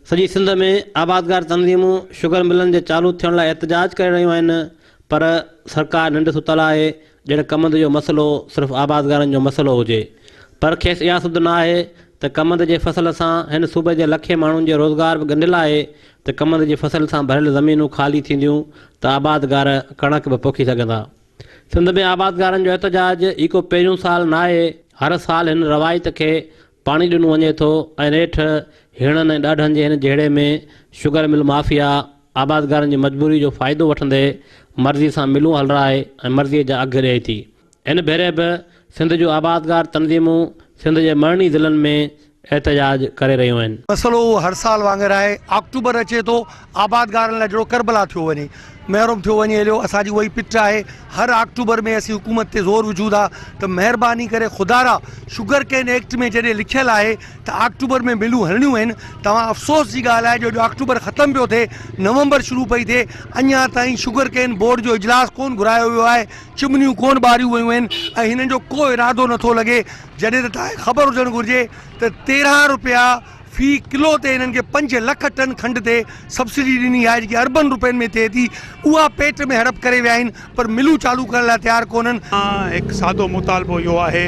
سڄي سنڌ ۾ آبادگار تنظيمون شگر ملن جي چالو ٿيڻ لاء احتجاج ڪري رهيون آهن پر سرڪار ننڊ ستل آهي ڄڻ ڪمند جو مسئلو صرف آبادگارن جو مسئلو هجي پر کيس اها سڌ نه آهي ته ڪمند جي فصل سان هن صوبي جي لکين ماڻهن جي روزگار به ڳنڍيل آهي ته ڪمند جي فصل سان ڀريل زمينون خالي ٿينديون ته آبادگار ڪڻڪ به پوکي سگهندا. سنڌ ۾ آبادگارن جو احتجاج هي ڪو پهريون سال ناهي، هر سال هن روايت کي پاڻي ڏنو وڃي ٿو ۽ نيٺ هيڻن ۽ ڏاڍن جي هن جهيڙي ۾ شگر مل مافيا آبادگارن جي مجبوري جو فائدو وٺندي مرضي سان ملون هلرائي ۽ مرضي جا اگهه ڏئي ٿي. هن ڀيري به سنڌ جون آبادگار تنظيمون سنڌ جي مڙني ضلعن ۾ احتجاج ڪري رهيون آهن. مسئلو اهو هر سال وانگر آهي، آڪٽوبر اچي ٿو آبادگارن لاء جهڙو ڪربلا ٿيو وڃي، محرم ٿيو وڃي هليو، اسان جي اها ئي پٽ آهي، هر آڪٽوبر ۾ اسين حڪومت تي زور وجهون ٿا ته مهرباني ڪري خدارا شگر ڪين ايڪٽ ۾ جڏهن لکيل آهي ته آڪٽوبر ۾ ملون هلڻيون آهن، توهان افسوس جي ڳالهه آهي جو اڄ آڪٽوبر ختم پيو ٿئي، نومبر شروع پئي ٿئي، اڃا تائين شگر ڪين بورڊ جو اجلاس ڪونه گهرايو ويو آهي، چمنيون ڪونه ٻاريون ويون آهن ۽ هنن جو ڪو ارادو نٿو لڳي. جڏهن ته توهان کي خبر هجڻ گهرجي ته 13 رپيا في ڪلو تي هنن کي 5 لک ٽن کنڊ تي سبسڊي ڏني آهي جيڪي اربن رپين ۾ ٿئي ٿي اها پيٽ ۾ هڙپ ڪري ويا آهن پر ملون چالو ڪرڻ لاء تيار ڪونهن. هڪ سادو مطالبو اهو آهي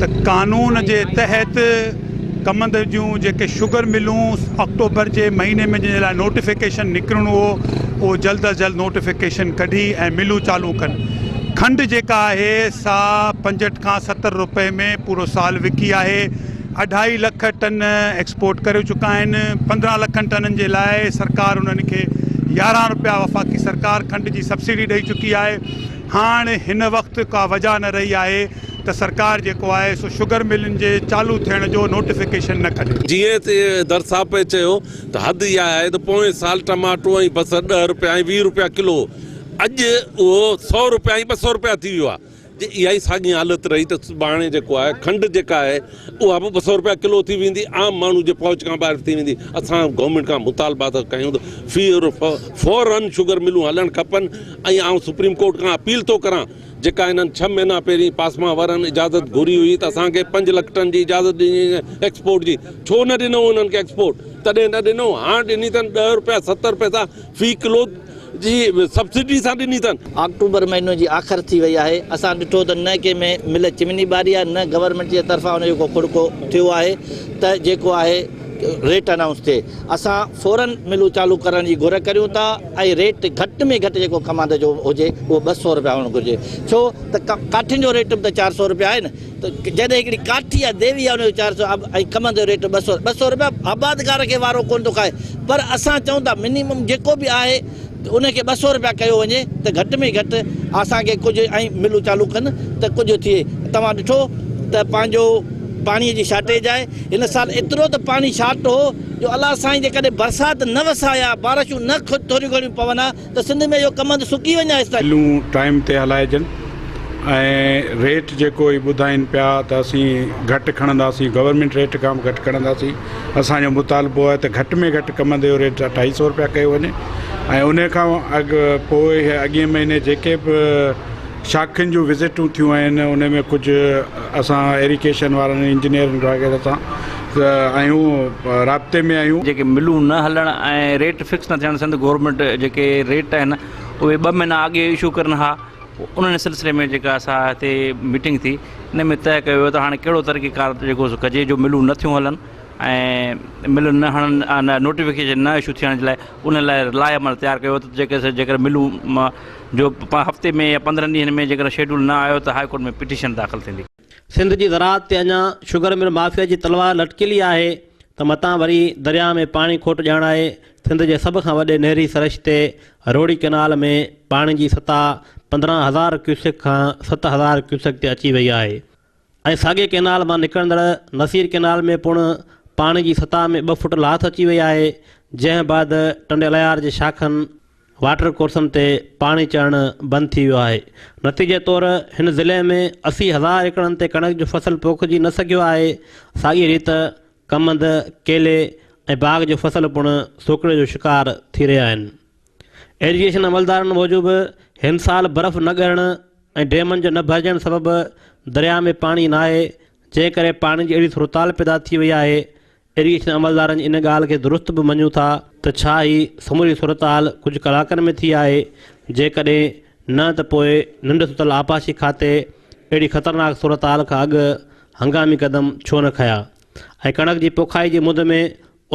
ته قانون جي تحت ڪمند جون جيڪي شگر ملون آڪٽوبر جي مهيني ۾ جنهن جي لاء نوٽيفڪيشن نڪرڻو هو اهو جلد از جلد نوٽيفڪيشن ڪڍي ۽ ملون چالو ڪن. کنڊ جيڪا آهي سا 65 کان 70 رپئي ۾ پورو سال وڪي آهي. اڍائي لک ٽن ايڪسپورٽ ڪري چڪا آهن. 15 لکن ٽنن جي لاء سرڪار انهن کي 11 رپيا وفاقي سرڪار کنڊ جي سبسڊي ڏئي چڪي آهي. هاڻ هن وقت ڪا وجهه نه رهي آهي ته سرڪار جيڪو آهي سو شگر ملن جي چالو ٿيڻ جو نوٽيفڪيشن نه ڪڍي. جيئن ته در صاحب پئي چيو ته حد اها آهي ته پوئين سال ٽماٽو ۽ بصر 10 رپيا ۽ 20 رپيا ڪلو هو اڄ اهو سئو رپيا ۽ 200 رپيا ٿي ويو آهي جي اها ئي ساڳي حالت رهي ته سڀاڻي جيڪو آهي کنڊ جيڪا آهي اها به 200 رپيا ڪلو ٿي ويندي عام ماڻهو جي پهچ کان ٻاهر ٿي ويندي اسان گورنمينٽ کان مطالبا ٿا ڪيون ته في فورن شگر ملون هلڻ کپن ۽ آئون سپريم ڪورٽ کان اپيل ٿو ڪران جيڪا هنن ڇهه مهينا پهرين پاسما وارن اجازت گهري هئي ته اسان کي 5 لک ٽن جي اجازت ڏني وڃي ايڪسپورٽ جي ڇو نه ڏنو انهن کي ايڪسپورٽ تڏهن نه ڏنو هاڻ ڏني اٿن 10 رپيا 70 پئسا في ڪلو جي سبسڊي سان ڏني اٿن. آڪٽوبر مهينو جي آخر ٿي وئي آهي اسان ڏٺو ته نه ڪنهن ۾ مل چمني ٻاري آهي نه گورنمينٽ جي طرفان ان جو ڪو کڙڪو ٿيو آهي ته جيڪو آهي ريٽ انائونس ٿئي اسان فورن ملون چالو ڪرڻ جي گهر ڪريون ٿا ۽ ريٽ گهٽ ۾ گهٽ جيڪو ڪماند جو هجي اهو 200 رپيا هئڻ گهرجي ڇو ته ڪاٺين جو ريٽ به ته 400 رپيا آهي نه ته جڏهن هڪڙي ڪاٺي يا ديوي آهي ان جو 400 ۽ ڪمند جو ريٽ 200 200 رپيا آبادگار کي وارو ڪونه ٿو کائي پر اسان چئون ٿا منيمم جيڪو به آهي ان کي 200 رپيا ڪيو وڃي ته گهٽ ۾ گهٽ اسان کي ڪجهه ۽ ملون چالو ڪن ته ڪجهه ٿئي توهان ڏٺو ته پنهنجو پاڻي جي شارٽيج آهي هن سال ايترو ته پاڻي شارٽ هو جو الله سائين جيڪڏهن برسات نه وسائي ها بارشون نه ٿوريون گهڻيون پون ها ته سنڌ ۾ اهو ڪمند سڪي وڃي ها هيستائين. ملون ٽائيم تي هلائجن ۽ ريٽ جيڪو هي ٻڌائين پيا ته اسين گهٽ کڻنداسين گورنمينٽ ريٽ کان به گهٽ کڻنداسين اسان جو مطالبو آهي ته گهٽ ۾ گهٽ ڪمند جو ريٽ اڍائي سئو روپيا ڪيو وڃي ۽ ان کان اڳ پوء اڳئين مهيني جيڪي به شاخن جون وزٽون ٿيون آهن ان ۾ ڪجهه اسان ايريگيشن وارن انجنيئرن وغيره سان آهيون رابطي ۾ آهيون. جيڪي ملون نه هلڻ ۽ ريٽ فڪس نه ٿيڻ سنڌ گورنمينٽ جيڪي ريٽ آهن اهي ٻه مهينا اڳي اشو ڪرن ها انهن سلسلي ۾ جيڪا اسان هتي ميٽنگ ٿي ان ۾ طئي ڪيو ويو ته هاڻي ڪهڙو طريقي ڪار جيڪو سو ڪجي جو ملون نه ٿيون هلن ۽ ملون نه هڻن نوٽيفڪيشن نه اشو ٿيڻ جي لاء ان لاء لاء عمل تيار ڪيو ويو ته جيڪي جيڪر ملون جو هفتي ۾ يا 15 ڏينهن ۾ جيڪڏهن شيڊول نه آيو ته هاء ڪورٽ ۾ پٽيشن داخل ٿيندي. سنڌ جي زراعت تي اڃا شگر مل مافيا جي تلوار لٽڪيل ئي آهي ته متان وري درياهه ۾ پاڻي کوٽ ڄاڻائي سنڌ جي سڀ کان وڏي نهري سرشتي روهڙي ڪئنال ۾ پاڻي جي سطح 15 هزار ڪيوسڪ کان 7000 ڪيوسڪ تي اچي وئي آهي ۽ ساڳئي ڪئنال مان نڪرندڙ نصير ڪئنال ۾ پڻ پاڻي جي سطح ۾ ٻه فوٽ لاٿ اچي وئي آهي، جنهن بعد ٽنڊي الهيار جي شاخن، واٽر ڪورسن تي پاڻي چڙهڻ بند ٿي ويو آهي، نتيجي طور هن ضلعي ۾ 80 هزار ايڪڙن تي ڪڻڪ جو فصل پوکجي نه سگهيو آهي، ساڳي ريت ڪمند، ڪيلي ۽ باغ جو فصل پڻ سوڪڙي جو شڪار ٿي رهيا آهن. ايريگيشن عملدارن موجب هن سال برف نه ڳرڻ ۽ ڊيمن جو نه ڀرجڻ سبب درياء ۾ پاڻي ناهي، جنهن ڪري پاڻي جي اهڙي صورتحال پيدا ٿي وئي آهي. ايريگيشن عملدارن جي ان ڳالهه کي درست به مڃون ٿا ته ڇا هي سموري صورتحال ڪجهه ڪلاڪن ۾ ٿي آهي؟ جيڪڏهن نه ته پوء ننڊ ستل آبپاشي کاتي اهڙي خطرناڪ صورتحال کان اڳ هنگامي قدم ڇو نه کنيا ۽ ڪڻڪ جي پوکائي جي مد ۾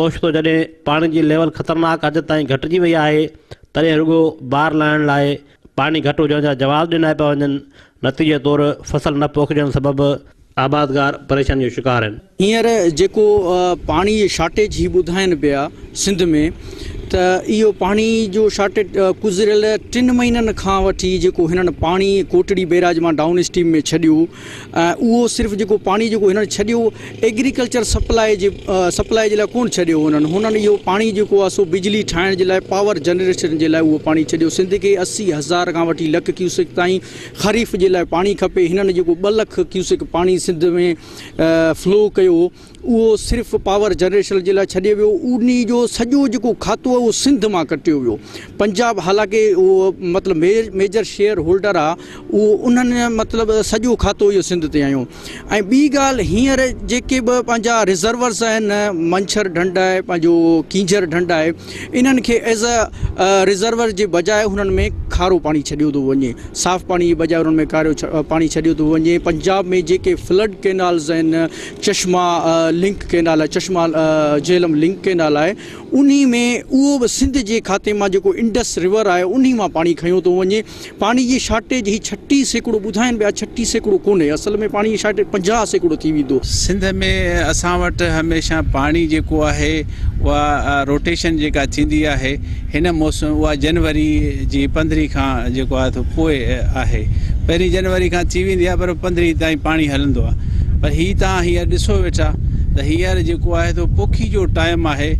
اوچتو جڏهن پاڻي جي ليول خطرناڪ حد تائين گهٽجي وئي آهي تڏهن رڳو بار لاهڻ لاء پاڻي گهٽ هجڻ جا جواز ڏنا پيا وڃن، نتيجي طور فصل نه پوکجڻ سبب آبادگار پريشاني جو شڪار آهن. هينئر جيڪو پاڻي جي شارٽيج هي ٻڌائين پيا سنڌ ۾ ته اهو پاڻي جو شارٽيج گذريل ٽن مهينن کان وٺي جيڪو هنن پاڻي ڪوٽڙي بيراج مان ڊائون اسٽريم ۾ ڇڏيو ۽ اهو صرف جيڪو پاڻي جيڪو هنن ڇڏيو ايگريڪلچر سپلاء جي سپلاء جي لاء ڪونه ڇڏيو هنن هنن اهو پاڻي جيڪو آهي سو بجلي ٺاهڻ جي لاء پاور جنريشن جي لاء اهو پاڻي ڇڏيو سنڌ کي 80 هزار کان وٺي لک ڪيوسڪ تائين خريف جي لاء پاڻي کپي هنن جيڪو 2 لک ڪيوسڪ پاڻي سنڌ ۾ فلو ڪيو اهو صرف پاور جنريشن جي لاء ڇڏيو ويو انهي جو سڄو جيڪو کاتو آهي اهو سنڌ مان ڪٽيو ويو پنجاب حالانڪه اهو مطلب ميجر شيئر هولڊر آهي اهو انهن مطلب سڄو کاتو اهو سنڌ تي آيو ۽ ٻي ڳالهه هينئر جيڪي به پنهنجا رزرورس آهن منڇر ڍنڍ آهي پنهنجو ڪينجهر ڍنڍ آهي انهن کي ايز اي رزرور جي بجاء هنن ۾ کارو پاڻي ڇڏيو ٿو وڃي صاف پاڻي جي بجاء انهن ۾ کارو پاڻي ڇڏيو ٿو وڃي پنجاب ۾ جيڪي فلڊ ڪينالز آهن چشما لنڪ ڪينال آهي چشما جهلم لنڪ ڪينال آهي انهي ۾ اهو به سنڌ جي کاتي مان جيڪو انڊس ريور آهي انهي مان پاڻي کنيو ٿو وڃي پاڻي جي شارٽيج هي 36% ٻڌائين پيا 36% ڪونهي اصل ۾ پاڻي جي شارٽيج 50% ٿي ويندو. سنڌ ۾ اسان وٽ هميشه پاڻي جيڪو آهي اها روٽيشن جيڪا ٿيندي آهي هن موسم اها جنوري جي 15 کان جيڪو آهي سو پوء آهي پهرين جنوري کان ٿي ويندي آهي پر 15 تائين پاڻي هلندو آهي پر هي توهان هينئر ڏسو ويٺا ته هينئر جيڪو آهي سو پوکي جو ٽائيم آهي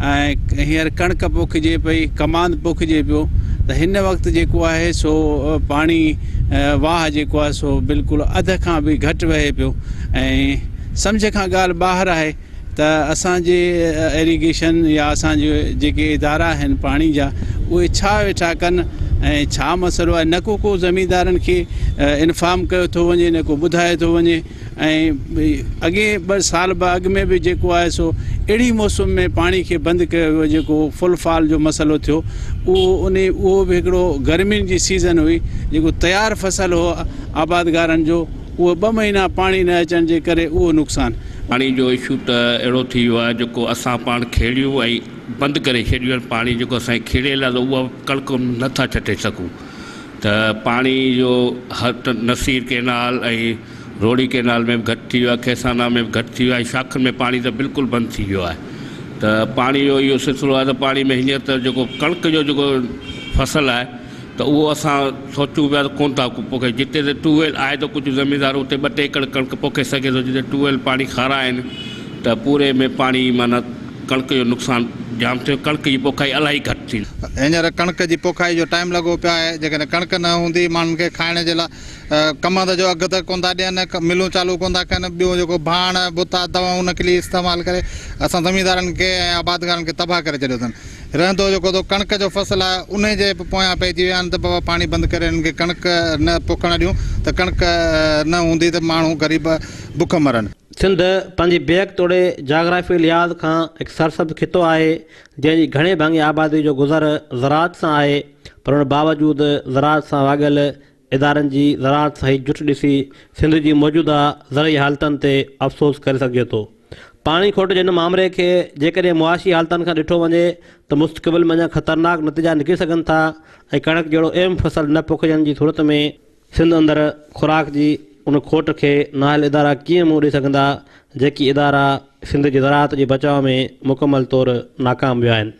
۽ هينئر ڪڻڪ پوکجي پئي ڪماند پوکجي پيو ته هن وقت جيڪو آهي سو پاڻي واهه جيڪو آهي سو بلڪل اڌ کان به گهٽ وهي پيو ۽ سمجهه کان ڳالهه ٻاهر آهي ته اسان جي ايريگيشن يا اسان جي جيڪي ادارا آهن پاڻي جا اهي ڇا ويٺا ڪن ۽ ڇا مسئلو آهي نه ڪو ڪو زميندارن کي انفارم ڪيو ٿو وڃي نه ڪو ٻڌايو ٿو وڃي ۽ اڳي 2 سال به اڳ ۾ به جيڪو آهي سو اهڙي موسم ۾ پاڻي کي بند ڪيو ويو جيڪو فل فال جو مسئلو ٿيو اهو ان اهو به هڪڙو گرمين جي سيزن هئي جيڪو تيار فصل هو آبادگارن جو اهو 2 مهينا پاڻي نه اچڻ جي ڪري اهو نقصان. پاڻي جو اشو ته اهڙو ٿي ويو آهي جيڪو اسان پاڻ کيڙيون ۽ بند ڪري ڇڏيون آهن پاڻي جيڪو اسان جي کيڙيل آهي ته اها ڪڻڪ نه ٿا ڇٽي سگهون ته پاڻي جو هر ته نصير ڪينال ۽ روهڙي ڪينال ۾ به گهٽ ٿي ويو آهي کيسانا ۾ به گهٽ ٿي ويو آهي شاخن ۾ پاڻي ته بلڪل بند ٿي ويو آهي ته پاڻي جو اهو سلسلو آهي ته پاڻي ۾ هينئر ته جيڪو ڪڻڪ جو جيڪو فصل آهي ته اهو اسان سوچون پيا ته ڪونه ٿا پوکي جتي ته ٽيوب ويل آهي ته ڪجهه زميندار اتي 2 ٽي ايڪڙ ڪڻڪ پوکي سگهي ٿو جتي ٽيوب ويل پاڻي کارا آهن ته پوري ۾ پاڻي معنيٰ ڪڻڪ جو نقصان جام ٿيو ڪڻڪ جي پوکائي الاهي گهٽ ٿي. هينئر ڪڻڪ جي پوکائي جو ٽائيم لڳو پيو آهي جيڪڏهن ڪڻڪ نه هوندي ماڻهن کي کائڻ جي لاء ڪمند جو اگهه ته ڪونه ٿا ڏين ملون چالو ڪونه ٿا ڪن ٻيو جيڪو ڀاڻ بوتا دوائون نقلي استعمال ڪري اسان زميندارن کي ۽ آبادگارن کي تباهه ڪري ڇڏيو اٿن. رهندو جيڪو تو ڪڻڪ جو فصل آهي انهي جي پويان پئجي ويا آهن ته بابا پاڻي بند ڪري انهن کي ڪڻڪ نه پوکڻ ڏيون ته ڪڻڪ نه هوندي ته ماڻهو غريب بک مرن. سنڌ پنهنجي بيهڪ توڙي جاگرافي لحاظ کان هڪ سرسبز خطو آهي، جنهن جي گهڻي ڀاڱي آبادي جو گذر زراعت سان آهي، پر ان باوجود زراعت سان واڳيل ادارن جي زراعت سان هي جٺ ڏسي سنڌ جي موجوده زرعي حالتن تي افسوس ڪري سگهجي ٿو. پاڻي کوٽ جي هن مامري کي جيڪڏهن معاشي حالتن کان ڏٺو وڃي ته مستقبل ۾ اڃا خطرناڪ نتيجا نڪري سگهن ٿا ۽ ڪڻڪ جهڙو اهم فصل نه پوکجڻ جي صورت ۾ سنڌ اندر خوراڪ جي ان کوٽ کي نااهل ادارا ڪيئن منهن ڏئي سگهندا جيڪي ادارا سنڌ جي زراعت جي بچاء ۾ مڪمل طور ناڪام ويا آهن.